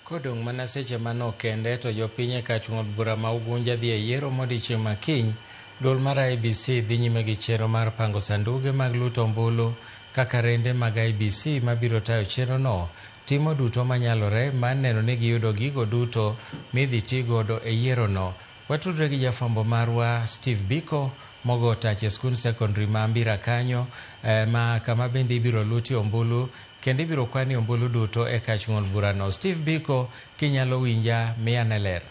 Kodong' mana seche manok kende to jopiny e kar chung' od bura ma Ugunja dhi e yiero modiechieng' ma kiny, duol mar IEBC dhi nyime gi chenro mar pango sanduge mag luto ombulu kaka rende mag IEBC mabiro tayo chenrono timo duto manyalore mar neno ni giyudo gigo duto midhi ti godo e yierono. Watudre gi jafwambo marwa Steve Biko mogo tach e skund secondary ma Mbira kanyo ma kama bende ibiro lutie ombulu kendo ibiro kwani ombulu duto e kach ng'ol burano. Steve Biko, kinyalo winja, miya ne ler.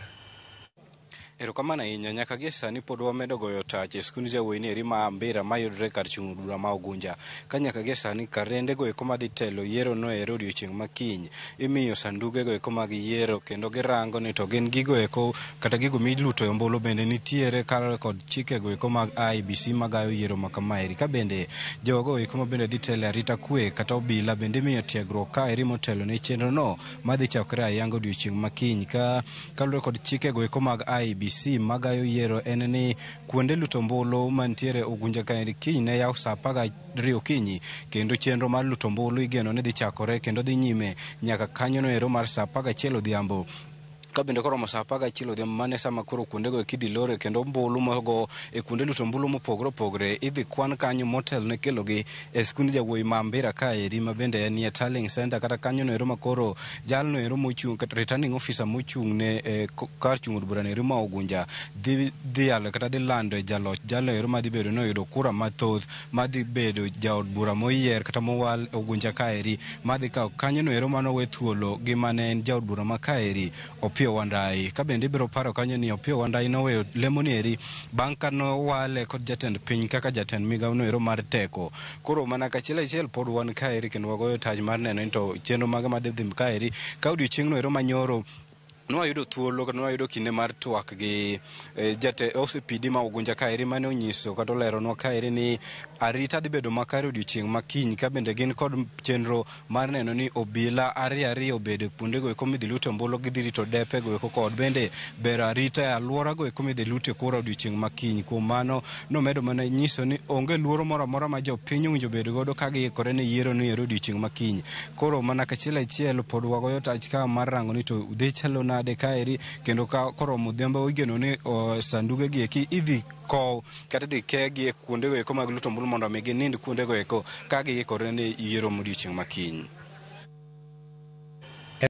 Erokamano ahinya. Nyaka gie sani pod wamedo goyo tach e skund jawuoyi ni eri ma Mbira mayudore kar chung' od bura ma Ugunja. Ka nyaka gie sani karende go eko madhi telo yiero no ero odiochieng' ma kiny imiyo sanduge go eko mag yiero kendo girango ni to gin gigo eko kata gigo miluto e ombulu bende nitiere kaluwore kod chike go eko mag IEBC magayo yiero ma kamaeri. Ka bende jogo eko ma bende dhi telo e arita kwe kata obila bende imiyo tiegruok kaeri motelo ne chenro no madhi chakore ayanga odiochieng' ma kiny. Ka kaluwore kod chike go eko mag IEBC magayo yiero en ni kuonde luto ombulu mantiere Ugunja kaendi kiny ne yaw saa 12 okinyi kendo chenro mar luto ombulu igeno ni dhi chakore kendo dhi nyime nyaka kanyono ero mar saa 11 odhiambo. Ka bende koromo saa 11 odhiambo mane sama koro kuondego eki idhi lore kendo ombulu mogo e kuonde luto ombulu mopogore opogore idhi kwan kanyo motelo ne kelogi e skund jawuoyi ma Mbira kaeri ma bende en e tallying center kata kanyono ero ma koro jalno ero mochung' kata returning officer mochung' ne kar chung' od bura no ero ma Ugunja dhi dhialo kata dhi lando e jaloch jalno ero madhi bedo ni oyudo kura mathoth madhi bedo jaod bura moyier kata mowal e Ugunja kaeri madhi kawo kanyono ero manowe thuolo gi mane en jaod bura ma kaeri Opiyo Wandayi. Ka bende ibiro paro kanyo ni Opiyo Wandayi noweyo lemo ni eri bang' ka nowale kod jatend piny kaka jatend migawo no ero mar teko. Koro mana kachiel achiel pod wan kaeri kendo wagoyo tach mar neno ni to chenro mage madhi dhi kaeri ka odiochieng' no ero manyoro nwayudo thuolo kata nwayudo kinde mar twak gi jate OCPD ma Ugunja kaeri mane onyiso kata oleronwa kaeri ni arita dhi bedo makare odiochieng' ma kiny ka bende gin kod chenro mar neno ni obila ariyo ariyo obedo e kuondego eko midhi lute ombulu gidhi rito depe go eko kod bende bero arita e alwora go eko midhi lute kura odiochieng' ma kiny. Kuom mano nomedo mana nyiso ni onge luoro moro amora ma jopiny owinjo bed godo ka giikore ne yiero no ero odiochieng' ma kiny. Koro mana kachiel achiel pod wagoyo tach ka mar rango ni to dhi chalo nade kaeri kendo ka koromo odhiambo igeno ni sanduge gi eki idhi kow kata idhi kegi e kuondego eko mag luto ombulu mondo mi ginind kuondego eko ka giikore ne yiero modiochieng' ma kiny.